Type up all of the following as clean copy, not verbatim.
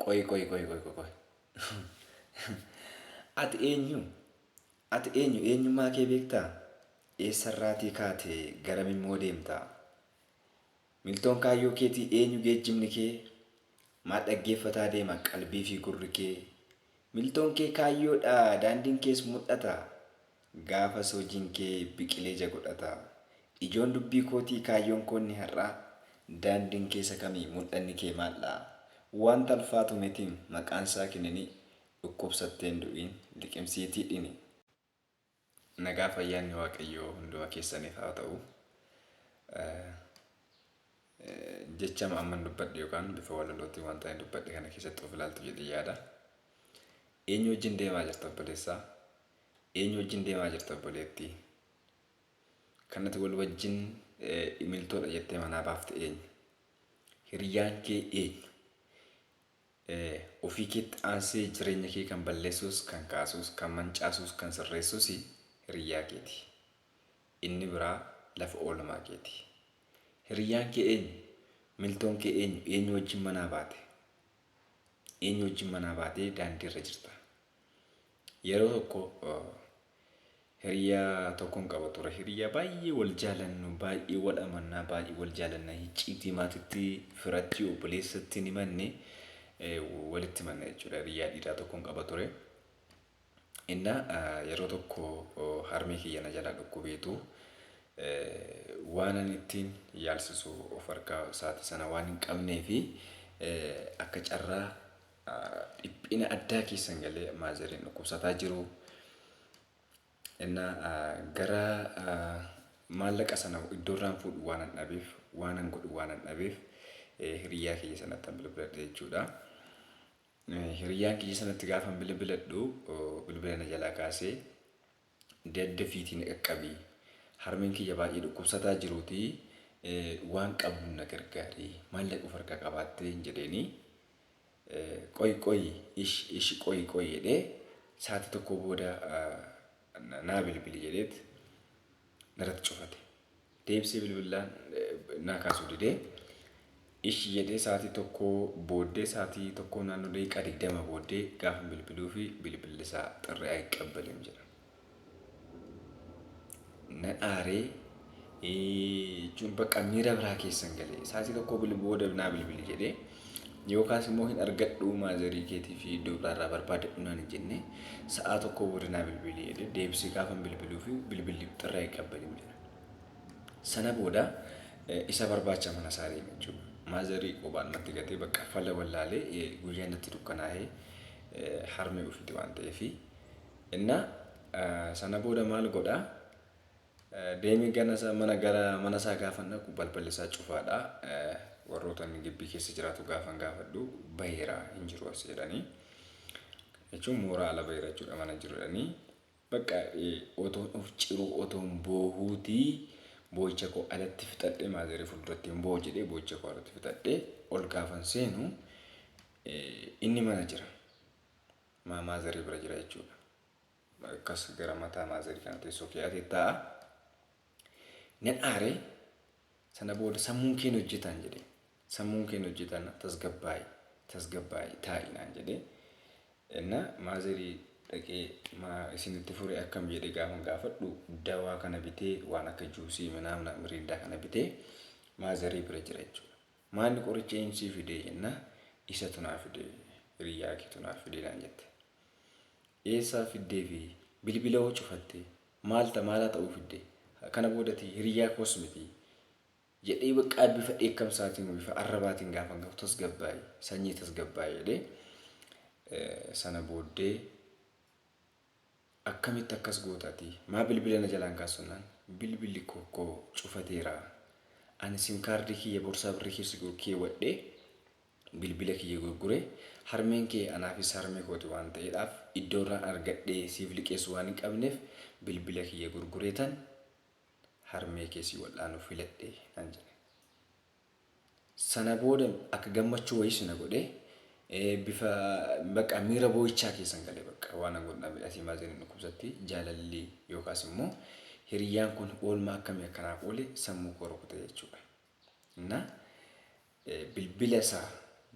Qoyi qoyi qoyi qoyi qoyi. Ati eenyu? Ati eenyu? Eenyummaa kee beektaa? Eessarraatii kaate garam immoo deemta? Miltoon kaayyoo keetii eenyu geejjibni kee? Maal dhaggeeffataa deema qalbii fi gurri kee? Miltoon kee kaayyoodha daandiin kees mul'ata. Gaafas hojiin kee biqilee ija godhata. Ijoon dubbii kootii kaayyoon koo inni har'aa daandiin kee isa kamii mul'anni kee maaldha? Wanta ulfaatu mitiim maqaan isaa kinini dhukkubsattee hin du'iin liqimsiitii dhini. Nagaa fayyaanni Waaqayyoo hunduma keessaniif haa ta'u. Jechama amman dubbadhe yookaan bifa walalootiin wanta ani dubbadhe kana keessatti of ilaaltu jedhee yaada. Eenyu wajjin deemaa jirta obboleessaa? Eenyu wajjin deemaa jirta obboleettii? Kan ati wal wajjin imiltoodha jettee manaa baafte eenyu? Hiriyyaan kee eenyu? Ofii keetti aansee jireenya kee kan balleessus, kan kaasuus, kan mancaasuus, kan sirreessus hiriyyaa keeti. Inni biraa lafa oolmaa keeti. Hiriyyaan kee eenyu? Miltoon kee eenyu? Eenyu wajjin manaa baate? Eenyu wajjin manaa baatee daandiirra jirta? Yeroo tokko hiriyaa tokkon qaba ture. Hiriyaa baay'ee wal jaalannu, baay'ee wal amannaa, baay'ee wal jaalanna. Icciitii maatitti, firatti, obboleessatti ni manne walitti manna jechuudha. Hiriyaa dhiiraa tokkon qaba ture. Innaa yeroo tokko harmee kiyya na jalaa dhukkubeetu waanan ittiin yaalsisu of harkaa sa'aatii sana waan hin qabnee fi akka carraa dhiphina addaa keessan galee maazeriin dhukkubsataa jiru. Innaa gara maallaqa sana iddoorraan fuudhu waanan dhabeef waanan godhu waanan dhabeef hiriyyaa kiyya sanatti bilbiladhe jechuudha. Hiriyyaan kiyya sanatti gaafan bilbiladhu bilbila na jalaa kaasee daddafiitii na qaqqabi. Harmeen kiyya baay'ee dhukkubsataa jiruutii waan qabdu na gargaari. Maallaqa of harkaa qabaattee hin jedheeni. Qoyi qoyi ish ish qoyi qoyi jedhee sa'aatii tokko booda naa bilbili jedheet narratti cufate. Deebisee bilbilaan naa kaasuu didee ish jedhee sa'aatii tokko booddee sa'aatii tokko naannoo daqiiqaa 20 booddee gaafa bilbiluu fi bilbilli isaa xirri ayqabbalim jedha. Nan aaree jechuun bakka miira biraa keessan galee sa'aatii tokko booda naa bilbili jedhee yookaas immoo hin argadhu maazarii keetii fi iddoo biraarraa barbaadadhu naan hin jenne sa'aa tokko booda naa bilbili jedhee deebisee gaafan bilbiluu fi bilbilli xirri ayqabbalim jedha. Sana booda isa barbaacha mana isaa deeme jechuudha. Maazarii qophaadhumatti gatee bakka fala wallaalee guyyaan natti dukkanaa'ee harmee ofiiti waan ta'eefi. Innaa sana booda maal godhaa? Deemee gana isaa mana gara mana isaa gaafa dhaqu balballi isaa cufaadha. Warroota inni gibbii keessa jiraatu gaafan gaafadhu baheera hin jiru as jedhanii. Jechuun mooraa ala baheera jechuudha mana jiru jedhanii. Bakka otoon of ciruu otoon boohuutii boo'icha koo alatti fixadhee maazarii fuulduratti hin boo'u jedhee boo'icha koo alatti fixadhee ol gaafan seenu inni mana jira. Maazarii bira jira jechuudha. Akkas gara mataa maazarii kana teessoo keeyatee taa'a. Nan aaree sana booda sammuun keen hojjetaan jedhee. Sammuun keen hojjetaan tasgabbaa'i tasgabbaa'i taa'i naan jedhee. Inna maazarii dhaqee maa isinitti fure akkam jedhee gaafan gaafadhu dawaa kana bitee waan akka juusii minaamna miriindaa kana bitee maazarii bira jira jechuudha. Maalli qoricha eenyu sii fidee jenna isatu naa fide hiriyyaa keetu naa fide naan jette. Eessaa fiddee fi bilbila hoo cufatte maal ta maalaa ta'uu fidde kana boodati hiriyyaa koos miti jedhee baqqaa bifa dheekkamsaatiin bifa arrabaatiin gaafan gahu tasgabbaa'i sanyii tasgabbaa'i jedhee sana booddee Akkamitti akkas goota ati? Maa bilbila na jalaa hin kaastu jennaan, bilbilli koo koo cufateera. Ani sim kaardii kiyya borsaa birrii keessa jiru keewwadhee bilbila kiyya gurgure harmeen kee anaafis harmee kooti waan ta'eedhaaf iddoorraan argadhee siif liqeessu waan hin qabneef bilbila kiyya gurgureetan harmee kee si wal'aanuu filadhe naan jedhe. Sana booda akka gammachuu wayiis na godhe. Bifa bakka miira boo'ichaa keessan gale bakka waan an godhu dhabe asii maazaniin dhukkubsatti jaalalli yookaas immoo hiriyyaan kun oolmaa akkamii akkanaaf oole sammuu koo rukute jechuudha. Na bilbila isaa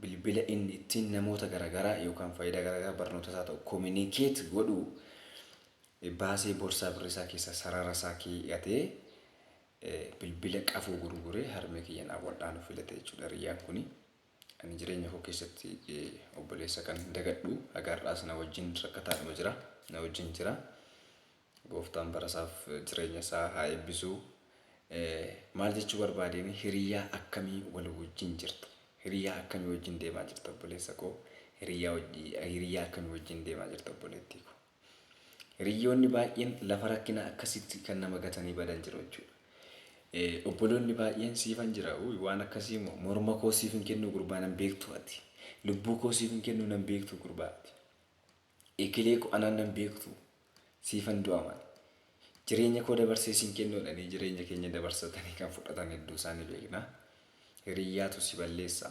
Bilbila inni ittiin namoota garaagaraa yookaan faayidaa garaagaraa barnoota isaa ta'u communicate godhu baasee boorsaa birrii isaa keessa sarara isaa keeyyatee bilbila qafoo gurguree harmee kiyya naaf wal'aanu filate jechuudha hiriyyaan kuni. Ani jireenya koo keessatti obboleessa kan hin dagadhu, haga har'aas na wajjin rakkataadhuma jira, na wajjin jira. Gooftaan barasaaf jireenya isaa haa eebbisu. Maal jechuu barbaadeen, hiriyaa akkamii wal wajjin jirta? Hiriyaa akkamii wajjin deemaa jirta, obboleessa koo? Hiriyaa akkamii wajjin deemaa jirta, obboleettii koo? Hiriyoonni baay'een lafa rakkinaa akkasitti kan nama gatanii badan jiru jechuudha. Obboloonni baay'een siifan jira, waan akkasii immoo morma koo siif hin kennu gurbaa, nan beektu ati. Lubbuu koo siif hin kennu, nan beektu gurbaa ati. Ekilee koo anaan nan beektu, siifan du'a maali. Jireenya koo dabarsee siin kennuudhanii jireenya keenya dabarsatanii kan fudhatan hedduu isaanii beekna. Hiriyyaatu si balleessa.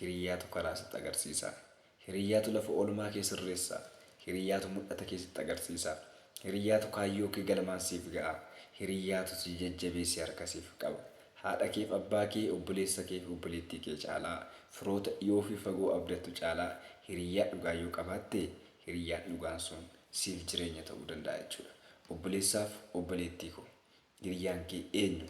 Hiriyyaatu karaa sitti agarsiisa. Hiriyyaatu lafa oolmaa kee sirreessa. Hiriyyaatu mul'ata kee sitti agarsiisa. Hiriyyaatu kaayyoo kee galmaan siif ga'a. Hiriyyaatu si jajjabeessee harka siif qaba. Haadha keef abbaa kee, obboleessa keef obboleettii kee caalaa, firoota dhiyoo fi fagoo abdattu caalaa hiriyyaa dhugaa yoo qabaatte, hiriyyaan dhugaan sun siif jireenya ta'uu danda'a jechuudha. Obboleessaaf obboleettii koo, hiriyyaan kee eenyu?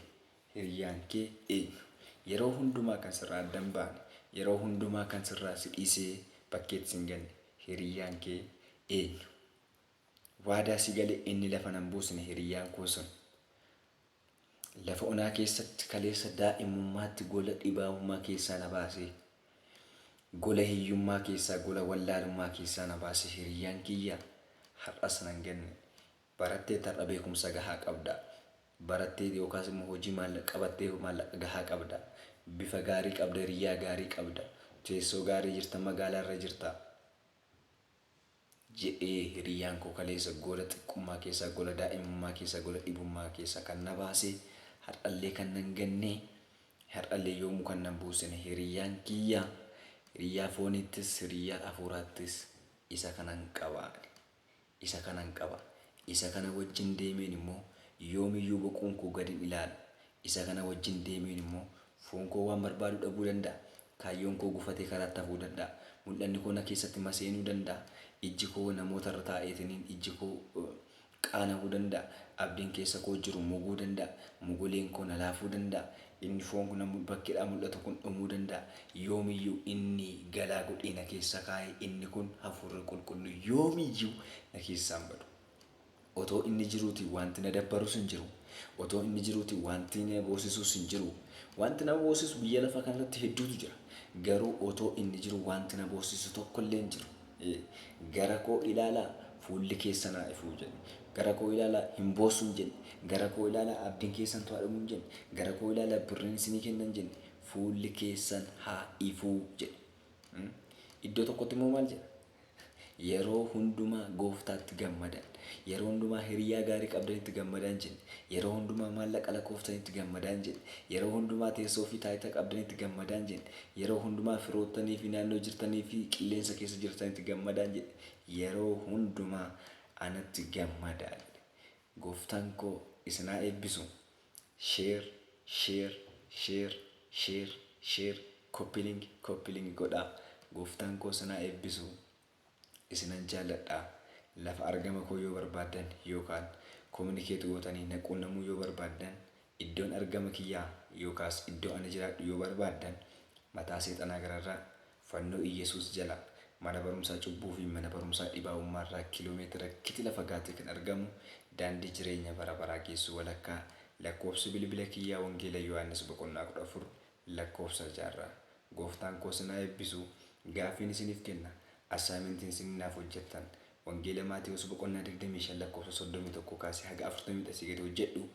Hiriyyaan kee eenyu? Yeroo hundumaa kan sirraa adda hin baane, yeroo hundumaa kan sirraa si dhiisee bakkeetti si hin ganne, hiriyyaan kee eenyu? Waadaa si gale inni lafa nan buusne hiriyyaan koo sun. Lafa onaa keessatti kaleessa daa'imummaatti gola dhibaa'ummaa keessaa na baasee, gola hiyyummaa keessaa, gola wallaalummaa keessaa na baase hiriyyaan kiyya har'as nan ganne. Barattee har'a beekumsa gahaa qabda. Barattee yookaas immoo hojii maallaqa qabattee maallaqa gahaa qabda. Bifa gaarii qabda, hiriyyaa gaarii qabda. Teessoo gaarii jirta, magaalaa irra jirta. Jedhee hiriyyaan koo kaleessa gola xiqqummaa keessaa, gola daa'imummaa keessaa, gola dhibummaa keessaa kan na baase, har'allee kan nan ganne, har'allee yoomuu kan nan buusine hiriyyaan kiyya, hiriyyaa fooniittis hiriyyaa hafuuraattis isa kanan qaba. Isa kanan qaba. Isa kana wajjin deemeen immoo yoomiyyuu boquun koo gadi hin ilaalu. Isa kana wajjin deemeen immoo foon koo waan barbaadu dhabuu danda'a. Kaayyoon koo gufatee karaatti hafuu danda'a. Mul'anni koo na keessatti maseenuu danda'a. Ijji koo namoota irra taa'eetiniin ijji koo qaana'uu danda'a. Abdiin keessa koo jiru muguu danda'a. Muguleen koo na laafuu danda'a. Inni foon kun bakkeedhaa mul'atu kun dhumuu danda'a. Yoomiyyuu inni galaa godhee na keessa kaa'e, inni kun hafuurri qulqulluu, yoomiyyuu na keessaan badu. Otoo inni jiruuti wanti na dabbarus hin jiru. Otoo inni jiruuti wanti na boosisus hin jiru. Wanti na boosisu biyya lafaa kanarratti hedduutu jira. Garuu otoo inni jiru wanti na boosisu tokkollee hin jiru. Gara koo ilaalaa, fuulli keessan haa ifuu jedhe. Gara koo ilaalaa, hin boossu hin jenne. Gara koo ilaalaa, abdiin keessan to'adhamu hin jenne. Gara koo ilaalaa, birriin isinii kennan jenne. Fuulli keessan haa ifuu jedhe. Iddoo tokkotti immoo maal jedha? Yeroo hundumaa gooftaatti gammadan. Yeroo hundumaa hiriyaa gaarii qabdanitti gammadan jenne. Yeroo hundumaa maallaqa lakkooftanitti gammadan jenne. Yeroo hundumaa teessoo fi taayitaa qabdanitti gammadan jenne. Yeroo hundumaa firoottanii fi naannoo jirtanii fi qilleensa keessa jirtanitti gammadan jedhe. Yeroo hundumaa anatti gammadaa jedhe. Gooftaan koo isin haa eebbisu. Share, share, share, share, share, copy link, copy link godhaa. Gooftaan koo isin haa eebbisu. Isinan jaalladha. Lafa argama koo yoo barbaaddan yookaan communicate gootanii na quunnamuu yoo barbaaddan, iddoon argama kiyyaa yookaas iddoo ani jiraadhu yoo barbaaddan, mataa seexanaa gararraa, fannoo Iyyasuus jala, mana barumsaa cubbuu fi mana barumsaa dhibaa'ummaarraa kiiloomeetira kitila fagaatee kan argamu, daandii jireenya bara baraa geessu walakkaa. Lakkoofsi bilbila kiyyaa Wangeela Yohaannis boqonnaa 14 lakkoofsa 6rraa. Gooftaan koo isin haa eebbisu. Gaaffiin isiniif kenna. Assignmentiin isin naaf hojjettan. Wangeela Maatewos boqonnaa 25 lakkoofsa 31 kaasee haga 40 asii gadi hojjedhu.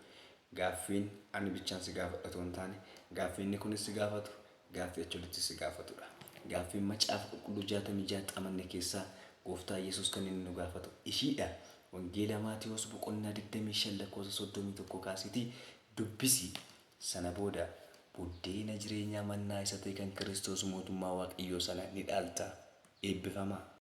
Gaaffiin ani bichaan si gaafadhu otoo hin taane, gaaffiin inni kunis si gaafatu, gaaffii achi olitti si gaafatudha. Gaaffiin macaafa qulqulluu 66 amanne keessaa gooftaa Yesuus kan inni nu gaafatu ishiidha. Wangeela Maatewos boqonnaa 25 lakkoofsa 31 kaasiitii dubbisi. Sana booda buddeena jireenyaa mannaa isa ta'e kan Kiristoos mootummaa Waaqayyoo sana ni dhaalta. Eebbifamaa.